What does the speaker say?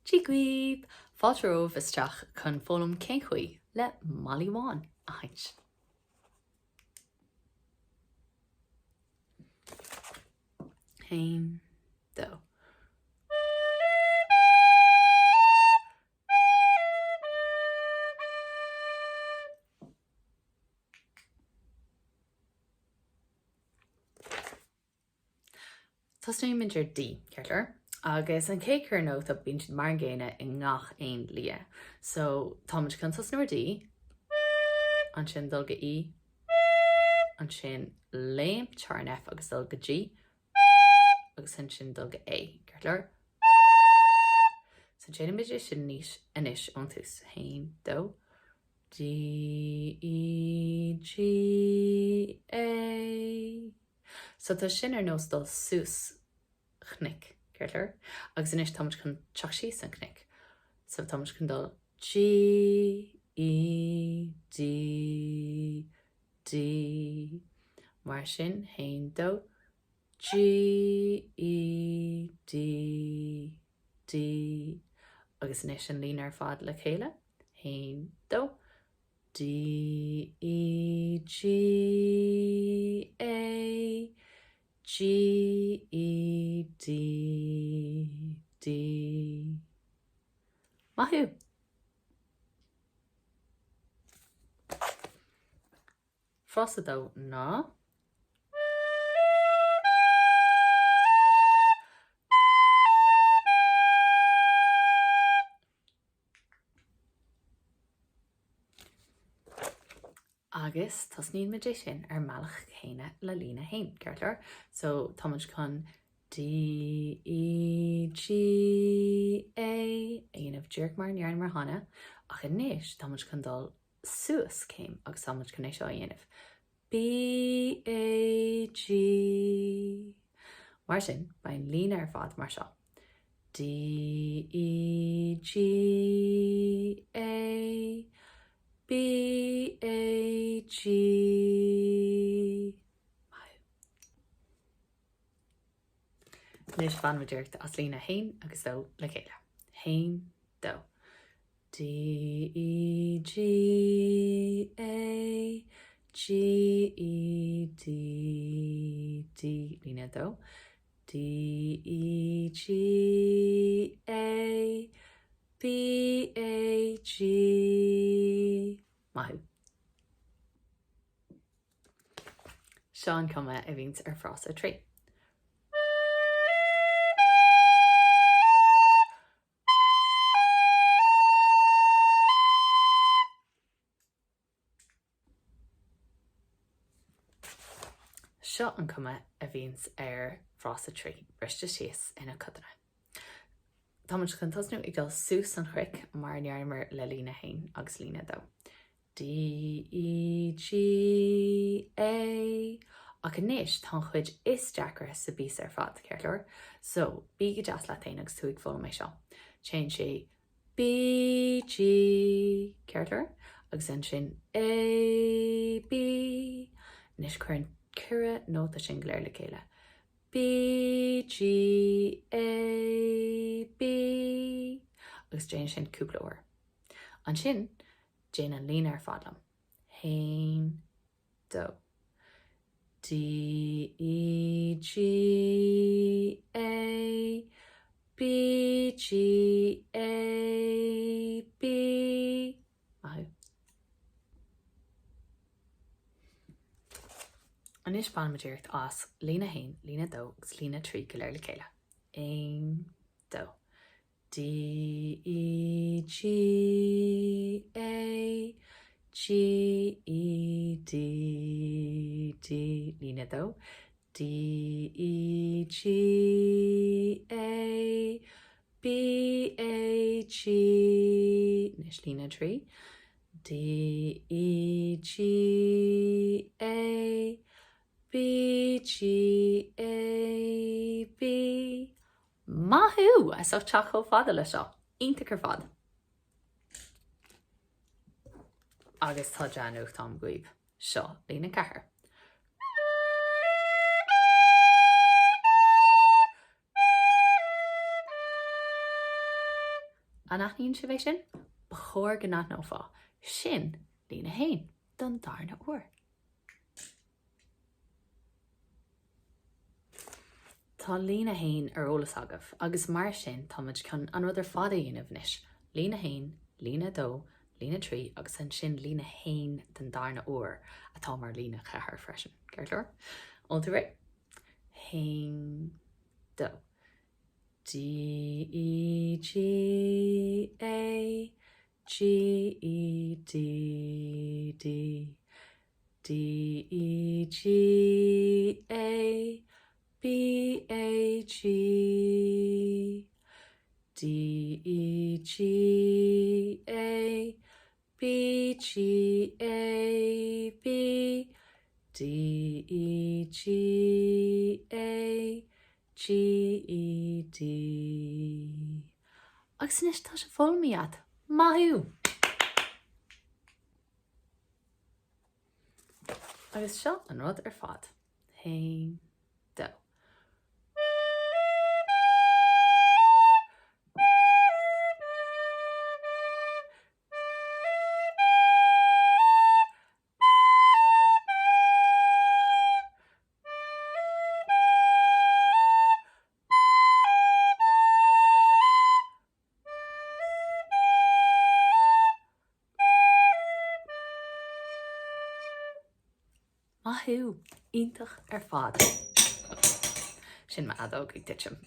Dia dhaoibh! Fáilte romhaibh isteach chun foghlaim cén chaoi le Molly Bhán a sheinnt. Haon, dó. Tosnaímid ar D, ceart go leor? Agus an chéad cheithre nóta, bíonn siad mar an gcéanna i ngach aon lia. So, táimid chun tosnú ar D, ansin dul go E, ansin léim thar an F agus dul go G, agus ansin dul go A, ceart go leor? So déanaimid é sin anois, anois ón tús. Haon, dó, D, E, G, A. So tá sin ar nós dul suas cnoic, ceart go leor? Agus anois táimid chun teacht síos an cnoic. So táimid chun dul G, E, D, D. Mar sin, haon, dó, G, E, D, D. Agus anois an líne ar fad le chéile, haon, dó, D E G A G E D D. Maith thú! Frása dó ná. Agus tosnaíonn muid é sin ar an mbealach céanna le líne 1, ceart go leor? So táimid chun D, E, G, A a dhéanamh díreach mar a ndearnamar cheana, ach anois táimid chun dul suas céim agus táimid chun é seo a dhéanamh. B, A, G. Mar sin, beidh an líne ar fad mar seo. D, E, G, A, B, A, G. Maith thú. Anois bainimid iarracht as líne 1 agus 2 le chéile. 1, 2. D E G A G E D D líne 2 D E G A B A G Maith thú. Seo an cuma a bhíonns ar frása 3. Seo an cuma a bhíonns ar frása 3, briste síos ina codanna. Táimid chun tosnú ag dul suas an chnoic mar a ndearnamar le líne 1 agus líne 2. D E G A Ach anois tá an chuid is deacra sa bpíosa ar fad, ceart go leor? So, bí go deas leat féin agus tú ag foghlaim é seo. Téann sé B G, ceart go leor? Agus ansin A B. Anois cuir an ceithre nóta sin go léir le chéile. B G A B agus déan sin cúpla uair. Ansin, Déan an líne ar fad liom. Haon, dó. D E G A B G A B. Maith thú. Anois bainimid iarracht as líne 1, líne 2 agus líne 3 go léir le chéile. 1, 2. D E G A G E D D líne 2 D E G A B A G Anois líne 3 D E G A B G A B Maith thú as ucht teacht chomh fada le seo. Iontach ar fad. Agus tá dea-nuacht agam dhaoibh. Seo líne 4. An aithníonn sibh é sin? Ba chóir go n-aithneofá. Sin líne 1 don darna huair. Tá líne 1 ar eolas agaibh agus mar sin táimid chun an rud ar fad a dhéanamh anois, líne 1, líne 2, líne 3 agus ansin líne 1 den darna huair atá mar líne 4 freisin. Ceart go leor? An bhfuil tú réidh? 1, 2. D, E, G, A, G, E, D, D, D, E, G, A, B, A, G, D, E, G, A, B, G, A, B, D, E, G, A, G, E, D. Agus anois tá sé foghlamtha agat. Maith thú! Agus seo an rud ar fad. Haon, dó. Maith thú! Iontach ar fad. Sin m'fheadóg ag titim.